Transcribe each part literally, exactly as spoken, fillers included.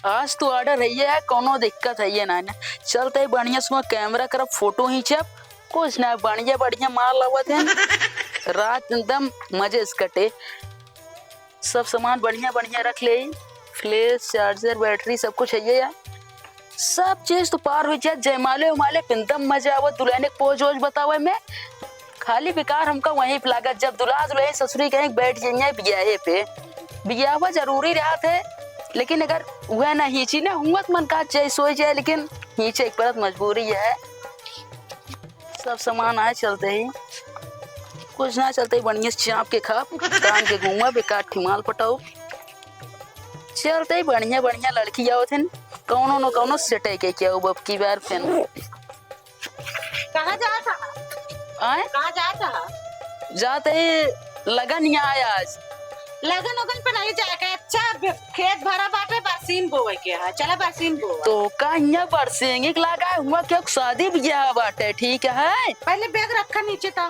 आज तो order है ये, कौनो दिक्कत है ये ना, ना। चलते ही बढ़िया से वहाँ camera करब, photo खींचब, कुछ ना, बढ़िया बढ़िया माल आवत है। रात एकदम मजे से कटे। सब सामान बढ़िया बढ़िया रख ले, flash, charger, battery सब कुछ है ये यार। सब चीज तो पार हो जाए, जयमाले उमाले पे एकदम मजा आवत, दुल्हन के pose वोज बतावे में। खाली बेकार हमका वहीं पे लागत, जब दुल्हा दुल्हन ससुरी कहीं बैठ जाइए बियाहे पे। बियाहवा जरूरी रहत है, लेकिन अगर वह ना खींची ना हुआ तो मन का चाहे सोई जाए, लेकिन खींचे एक परत मजबूरी है। सब सामान आए चलते ही, कुछ ना चलते ही बढ़िया से चाप के खाओ, तान के घूमा, बेकार ठिमाल पटाओ। चलते ही बढ़िया बढ़िया लड़की आवत हैं, कौनो न कौनो सेटे के क्या अब की बार फिर। कहाँ जात ह? आए? कहाँ जात ह? जात ही लगन यहाँ आया आज। लगन उगन पे नहीं जाए के, अच्छा ब-, खेत भरा बाटे, बरसीन बोवे के है, चला बरसीन बोवा। तो का यहाँ बरसीन के लगा हुआ, क्यों शादी ब्याह बाटे, ठीक है? पहले bag रखा नीचे तो।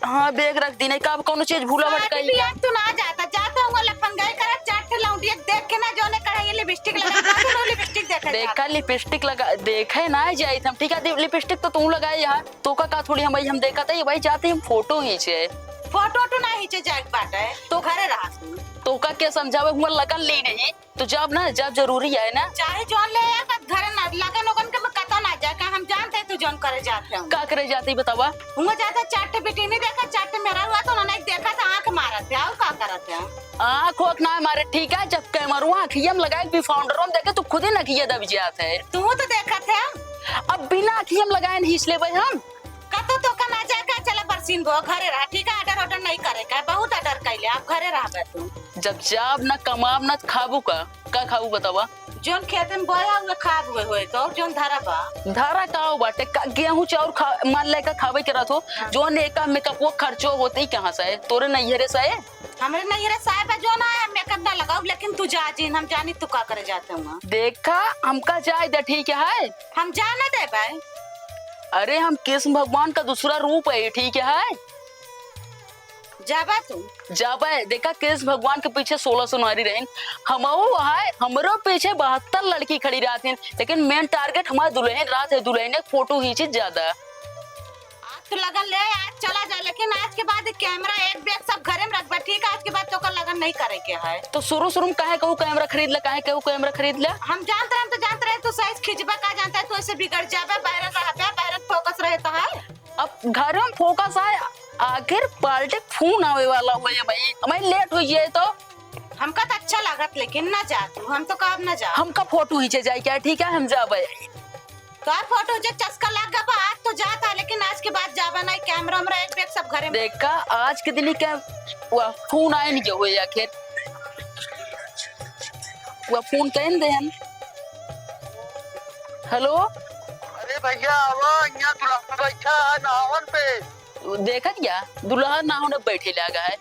हाँ, bag रख दी, नहीं का अब कौनो चीज भूला भटकाई। बियाह तू ना जाता, जाता हुआ लफंगाई करत, चार ठे लौंडिया देख के ना, जोने कढ़ाई lipstick लगा, बाकी लोग lipstick देखे देखा, जाता। Lipstick लगा, देखे ना जाइत हम, ठीक है, दि-, lipstick तो तू लगाए यार, तो का, का थोड़ी हम, हम देखा था, ये भाई जाते हम photo खींचे। Photo तो ना खींचे जाए के बाटे, तो घरे रहा तू। तो का क्या समझावे, हुआ लगन ली नहीं। तो जाब ना, जाब जरूरी है ना। चाहे जौन ले आया, पर घर ना, लगन उगन के में कतौ ना जाए, का हम जानते हैं तू जौन करे जाते हो। का करे जाते ही बतावा? हुआ जाता चार ठे बिटिनी देखा, चार ठे मेहरारू हुआ तो उन्होंने एक देखा था, आंख मारत है, और का करत है? आंख ओख ना मारे, ठीक है, जब कैमरुआ अखिया में लगाए भी founderवा में देखे तो खुद ही नखिया दब जात है। तू तो देखत है। अब बिना अखिया में लगाए नहीं इसलिए भाई हम। कतो तो का ना जाए का, चला बरसीन बो, घरे रहा, ठीक है, order order नहीं करे का, बहुत order कैले, आप घरे रहा बे तू। जब जाब ना कमाब ना त खाबू का, का खाबू बतावा? जोन खेत में बोया हुए खाब हुए होए तो, और जोन धरा बा? धरा का हो बाटे, का गेहूं चाउर खा, मान ले का खाबे के रहत हो, हाँ। जोन एका मेकअप वो खर्चो होते ही कहाँ से है? तोरे नैहरे से है? हमरे नैहरे से है बा, जोन आए हम मेकअप ना लगाओ, लेकिन तू जा जिन, हम जानी तू का करे जाते हुआ। देखा, हमका जाए दे, ठीक है? हम जा ना दे भाई। अरे, हम कृष्ण भगवान का दूसरा रूप है, ठीक है? जाबा तू? जाबे, देखा, कृष्ण भगवान के पीछे सोलह सोनारी रहिन, हमहू है, हमरो पीछे बहत्तर लड़की खड़ी रहत हिन, लेकिन main target हमार दुल्हन रहत है, दुल्हन के photo खींची ज्यादा। आज तो लगन ले, आज चला जा, लेकिन आज के बाद camera एक bag सब घरे में रखबा, ठीक है? आज के बाद तोका लगन नहीं करे के है। तो शुरू शुरू में काहे कहू camera खरीद ले, काहे कहू camera खरीद ले? हम जानत रहे, हम तो जानत रहे, तू size खींचबा का जानता है, तू ऐसे बिगड़ जाबे, बहरन रहबे, बहरन focus रहे तो है। अब घर में focus है, आखिर party phone आवे वाला हुआ है भाई, हमें late हो जाए तो। हमका तो अच्छा लागत, लेकिन ना जा तू, हम तो कहब ना जा। हमका photo खींचे जाए क्या, ठीक है, हम जाबे। तो आप photo जे चस्का लाग गबा, आज तो जात है, लेकिन आज के बाद जाबा नहीं, camera हमरा एक bag सब घरे में। देखा, आज के दिन ही क्या हुआ, phone आए नहीं हुए आखिर, हुआ phone कहन दे हम। Hello। अरे भैया, आवा, यहाँ दुल्हा बैठा है नहावन पे। देखत क्या, दुल्हा नहावन पे बैठे लगा है।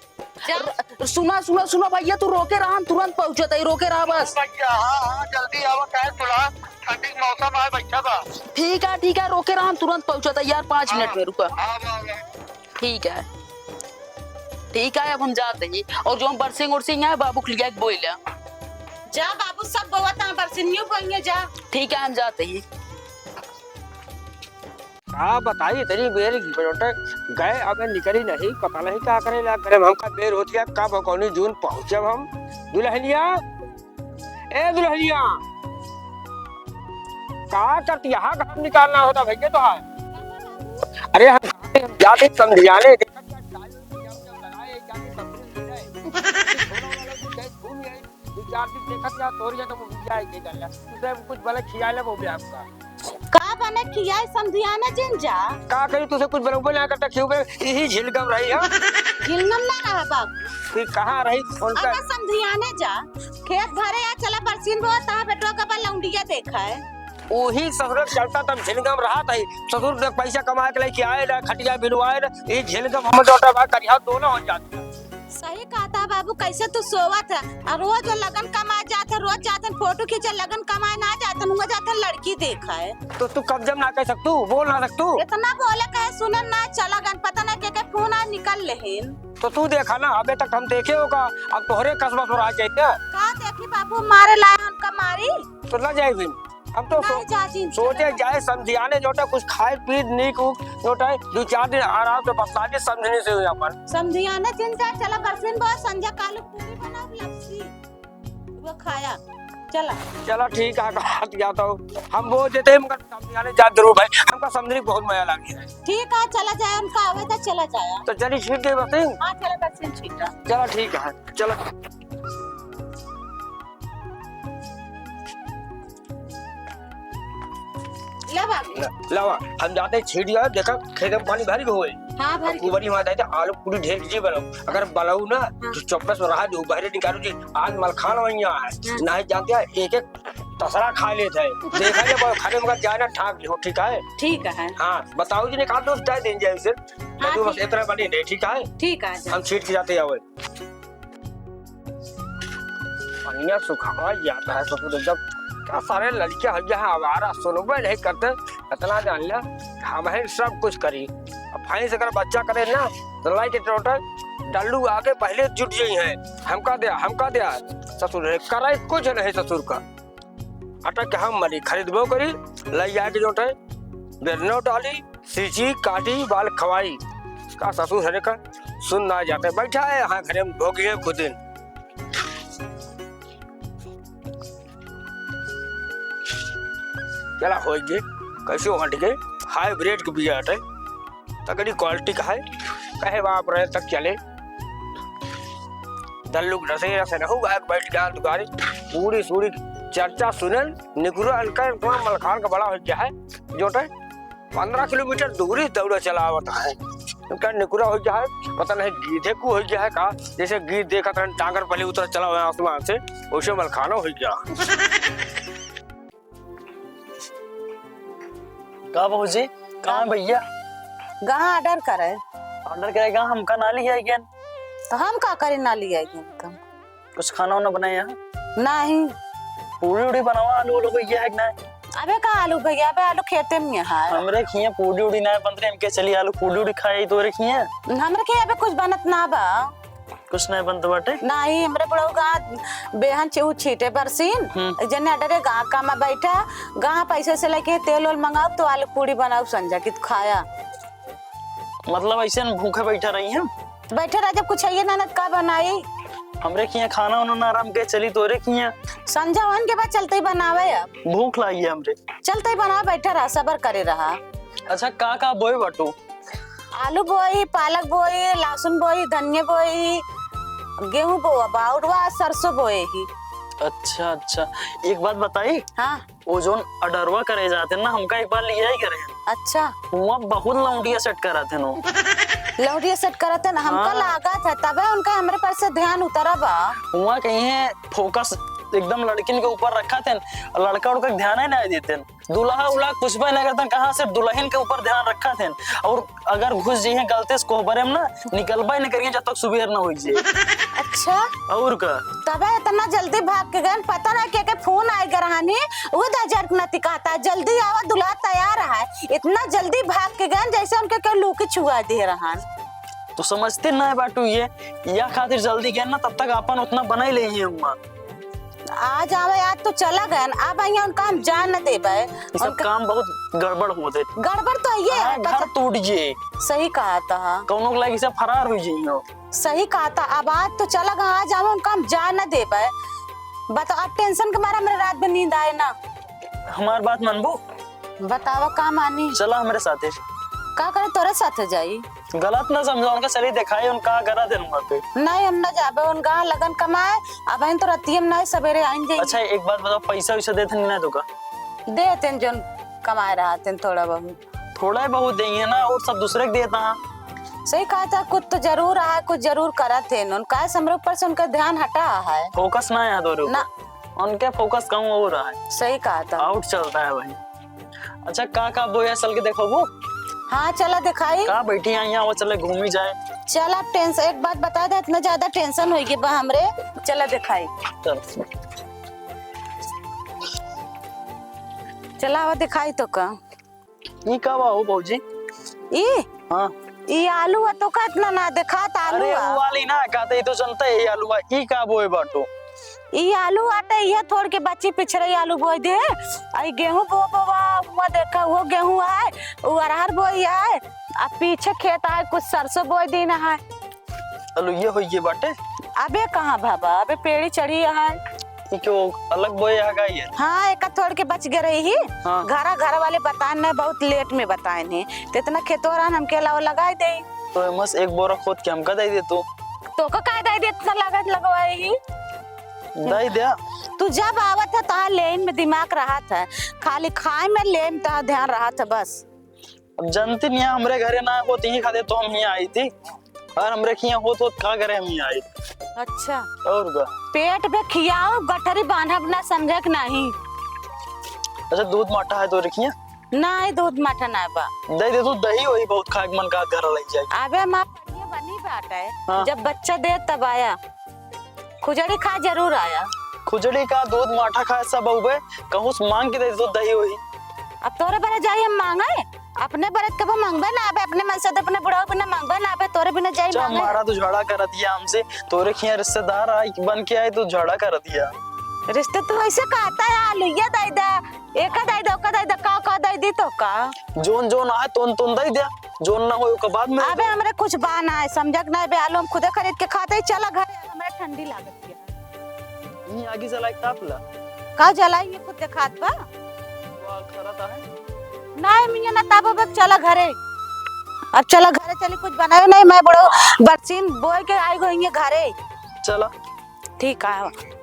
जा। र-, सुना, सुना, सुना भैया, तू रोके रहा, हम तुरंत पहुँचत है, रोके रहा बस। भैया, हाँ, हाँ, जल्दी आवा, काहे दुल्हा ठंडी के मौसम है, बैठा बा। ठीक है, ठीक है, रोके रहा, हम तुरंत पहुँचत है यार, पाँच हाँ, मिनट में रुका। हाँ, हाँ, हाँ। ठीक है, ठीक है, अब हम जाते ही। और जो हम बरसिंग उरसिंग है, बाबू के लिया एक बोइला। जा बाबू, सब बोवत है, बरसिंग न्यू बोइए, जा। ठीक है, हम जाते ही। का बताई, इतनी बेर बेरोटे गए, अब निकली नहीं, पता नहीं का करे ला करे। हमका बेर होत गया, कब कौनी जून पहुँचब हम। दुल्हनिया, ए दुल्हनिया, का करत यहाँ का हम निकालना होता भैया तो है। अरे हम, हम जाते समझियाने, देखा क्या टाइम लगाए, जाके सब कुछ ले जाए। घूम आए। दू चार दिन देखत जा, तोर जगह वो जाए के कर ले। तू तो कुछ भले खिया ले, वो भी आपका। का बने खियाए समधियाना जिन जा? का करी, तुसे कुछ बलौबे ना करता, क्यों बे? यही झिलगम रही है। झिलगम ना रहा बाबू। फिर कहाँ रही? फोन अब कर। समधियाने जा, खेत भरे आ, चला बरसीन बो, तहाँ बेटवा का बा लौंडिया देखा है। वही ससुर के चलता तब झिलगम रहा था। ससुर ने पैसा कमा के लेके आए ना, खटिया बिलवाए ना, ये झिलगम हम डॉक्टर भाई करिया दोनों हो जाते। सही कहता है बाबू, कैसे तू सोवत है? आ रोज वो लगन कमाए जात है, रोज जात है फोटो खींचे, लगन कमाए ना जात है, हुआ जात है लड़की देखा है। तो तू कब्जम ना कर सकतू, बोल ना सकतू? इतना बोले कहे सुनन ना, चला गन, पता ना के के फोन आज निकल लेहिन। तो तू देखा ना, अबे तक हम देखे होगा, अब तोहरे कसबा सुराज जाइते। का देखी बाबू, मारे लाए उनका मारी। तो ना जाए भी। हम तो नहीं सो-, चाची, सोचे चलो। जाए समधियाने जोटा कुछ खाए पी नीक उक जोटा है, दो चार दिन आराम से बतला के समझने से हुई अपन। समधियाने चिंता, चला बरसिन बो, संझा कालू पूरी बनाओ, लपसी। वो खाया। चला। चला ठीक है, कहत जाता हूँ। हम वो देते हैं, मगर समधियाने जा जरूर भाई, हमका समझने बहुत मजा लागी है। ठीक है, चला जाए, उनका आवे तो चला जाए। तो चली ठीक है बरसिन। हाँ, चला बरसिन ठीक है। चला ठीक है, चला। ला बाबू। ल-, लावा, हम जाते हैं छीट जाए, देखा खेत में पानी भर गए होए। हाँ, भर अब गए। कुबरी माता है तो आलू पूरी ढेर जी बनाओ। अगर बनाऊ ना, हाँ। तो चौपस में रहा दो, बाहर निकालो जी। आज मलखान वहीं है। हाँ। नहीं जाते हैं, एक एक तसरा खा लेते हैं। देखा जब खाने में जाए ना, ठाक लियो, ठीक है? ठीक है। हाँ, बताओ जी, निकाल दो, दे देंगे उसे। हाँ, लड्डू बस ठीक। इतना बने नहीं, ठीक है? ठीक है, जा। हम छीट के जाते हैं, आवे। पनिया सुखा जाता है ससुर एकदम। का सारे लड़के हइया है आवारा, सुनबे नहीं करते। इतना जान लिया, हम ही सब कुछ करी। अब भैंस अगर बच्चा करे ना, तो लाई के टोटल डल्लू आके पहले जुट जाई है। हमका दे, हमका दे। ससुर है, करे कुछ नहीं ससुर का। अटक के हम मरी, खरीदबो करी, लई जाके जोटे, बेरनो डाली, सींची, काटी, बाल खवाई। का ससुर हरे का सुन ना जाते, बैठा है यहाँ घरे में, भोगी है खुद दिन। चला होई गे, कैसे हट गे, हाइब्रिड के बिया हटे। तगड़ी quality का है, कहे बाप रहे तक चले। दल्लू के रसे रसे रहू, आके बैठ गया दुकानी, पूरी सूरी चर्चा सुनल, निकुरा अनकर इतना मलखान का बड़ा हो गया है, जोटे पन्द्रह किलोमीटर दूरी दौड़ा चला आवत है। इनका निकुरा हो गया है, पता नहीं गीधे को हो गया है का, जैसे गीध देखत रहन टांगर पहले उतर चला हुआ आसमान से, वैसे मलखानो हो गया। का भौजी, कहाँ है भैया? कहाँ order करे? Order करेगा, हमका ना लिया गया। तो हम का करे ना लिया गया तो? कुछ खाना वाना बनाया है? नहीं। पूरी उड़ी बनावा, आलू उलू भैया है कि नहीं? अबे का आलू भैया, अबे आलू खेते में है। हमरे खिया पूरी उड़ी ना बनत रहे, हमके चली आलू पूरी उड़ी खाए तो रे खिया। हमरे खिया अबे कुछ बनत ना बा। कुछ नहीं बनत बाटे? नहीं, हमरे बुढ़ऊ गा बेहन चे-, उ छीटे बरसीन, हम्म। जने order है गा का में बैठा, गा पैसे से लेके तेल ओल मंगाओ तो आलू पूरी बनाओ संझा की खाया। मतलब ऐसे न भूखे बैठा रही हम? बैठे रह, जब कुछ है ना, ना का बनाई? हमरे खिया खाना उना ना आराम के चली तोरे खिया। संझा होन के बाद चलते ही बनावे अब। भूख लागी है हमरे। चलते ही बनावे, बैठा रहा, सबर करे रहा। अच्छा, का का बोए बाटू? आलू बोई, पालक बोई, लहसुन बोई, धनिया बोई, गेहूं बोआ बा, और वह सरसों बोए ही। अच्छा, अच्छा, एक बात बताई? हाँ। वो जोन अडरवा करे जाते ना, हमका एक बार लिया ही करे। अच्छा। हुआ बहुत लौंडिया set कराते नो। लौंडिया set कराते ना, हमका हाँ। लागत है, तबे उनका हमरे पर से ध्यान उतरा बा। हुआ कहीं है focus एकदम लड़किन के ऊपर रखा थे, लड़का उड़का के ध्यान ही नहीं देते। दुल्हा उल्हा कुछ भी नहीं करते, कहाँ से दुल्हन के ऊपर ध्यान रखा थे। और अगर घुस जइहे गलती से कोहबरे में ना, निकलबे न करिहे जब तक सुबेर न होइ जाए। अच्छा? और का? तबे इतना जल्दी भाग के गए, पता नहीं के, के फोन आए गए रहन ही, वो दे जर नती कहता है, "जल्दी आवा, दुल्हा तैयार है।" इतना जल्दी भाग के गए जैसे उनके केहू लूकी छुआ दे रहन। तो समझते ना बाटू ये, या खातिर जल्दी गए ना, तब तक अपन उतना बना ही ले हुआ। आज आवे, आज तो चला गए, अब यहाँ उनका हम जान न देबे। ये सब उनका काम बहुत गड़बड़ होते। गड़बड़ तो ये है, हाँ, घर पता टूट जाए। सही कहा था। कौनो के लायक से फरार हो जाइयो। सही कहा था। अब आज तो चला गए, आज आवे, उनका हम जान न देबे। बताओ, अब tension के मारे हमरे रात में नींद आए ना। हमार बात मानबू? बतावा, का मानी? चला हमरे साथे। का करे, तोरे साथे जाई? गलत ना समझो, उनका चली दिखाई, उनका करा देन वहाँ पे। नहीं, हम ना जाबे, उनका लगन कमाए, अब हम तो रतिये में नहीं, सवेरे आइन जाई। अच्छा, एक बात बताओ, पैसा वैसा देते नहीं ना तो का? देते हैं, जोन कमाए रहते हैं थोड़ा बहुत। थोड़ा ही बहुत देंगे ना, और सब दूसरे के देता है। सही कहा था, कुछ तो जरूर है, कुछ जरूर करत है उनका, हमरे ऊपर से उनका ध्यान हटा है। Focus ना है दोनों ना। उनके focus कहूँ और है। सही कहा था। Out चलता है भाई। अच्छा, का का बोया, चल के देखबू? हाँ, चला दिखाई। का बैठी आई यहाँ, वो चले घूमी जाए। चला, tension, एक बात बता दे, इतना ज्यादा tension होई गई बा हमरे। चला दिखाई। चल। चला, वो दिखाई तो का। ई का बा हो भौजी? ई? हाँ। ई आलू है तो का इतना ना दिखात आलू अरे, है? वो वाली ना, कहते ई तो जनता है, ई आलू है। ई का बोए बाटू? ई आलू आटे, इहे थोड़ के बच्ची पिछड़े आलू बोई दे। आ ई गेहूं बो, बोवा, हुआ देखा, वो गेहूं है, वो अरहर बोई है, आ पीछे खेत है, कुछ सरसों बोई दीन है। चलो, ये होई ये बाटे। अबे कहाँ बाबा, अबे पेड़ी चढ़ी है। ई क्यों अलग बोए आ गई है? हाँ, एक थोड़ के बच गए रही ही। हाँ। घरा, घर वाले बताए न, बहुत लेट में बताए ने। तो इतना खेतवा रहन, हमके अलावा लगाए दे। तो मस एक बोरा खोद के हमका दे दे तू। तो का काय दे दे, इतना लागत लगवाए ही? दे दे। तू जब आवत है, तोहार लेन में दिमाग रहत है, खाली खाए में लेन तोहार ध्यान रहत है बस। अब जानती नहीं है, हमरे घरे ना होती ही खाते तो हम ही आई थी, और हमरे खिया होत होत का करे हम ही आई। अच्छा। और का? पेट पे खियाओ, गठरी बांधब ना, समझे कि नहीं? अच्छा, दूध माठा है तोरे खिया? ना, ये दूध माठा ना बा। दे दे तू, दही वही बहुत खाए के मन का घर लग जाए। अबे माँ, ये बनी बात है, हाँ। जब बच्चा दे तब आया। खुजड़ी खाए जरूर आया। खुजड़ी का, दूध माठा खाए सब अउबे, कहूँ से मांग के दे दो दही वही। अब तोरे बरे जाई हम मांगे? अपने बरे कबो मांगबे ना आबे, अपने मन से तो अपने बुढ़ऊ बिना मांगबे ना आबे, तोरे बिना जाई चल मांगे? मारा, तू झगड़ा करत हिया हमसे, तोरे खिया रिश्तेदार आई बन के आए, तू झगड़ा करत हिया। रिश्ते तू ऐसे कहता है, आलू ये दे दे, एका दे दे, ओका दे दे, का, का दे दी तो का? जोन जोन आए, तोन तोन दे दे, जोन ना होए, ओका बाद में दे अबे दे। हमरे कुछ बा ना है, समझक ना है बे, आलू हम खुदे खरीद के खाते ही चला घर, हमरे ठंडी लागत है। यहीं आगी जलाई ताप ला। का जलाई, ये खुद देखात बा? वाह, खरा ता है। नहीं, मिया ना ताप, अब चला घरे। अब चला घरे चली, कुछ बनायो नहीं, मैं बड़ो बरसीन बोए के आई गई है घरे। चला। ठीक है।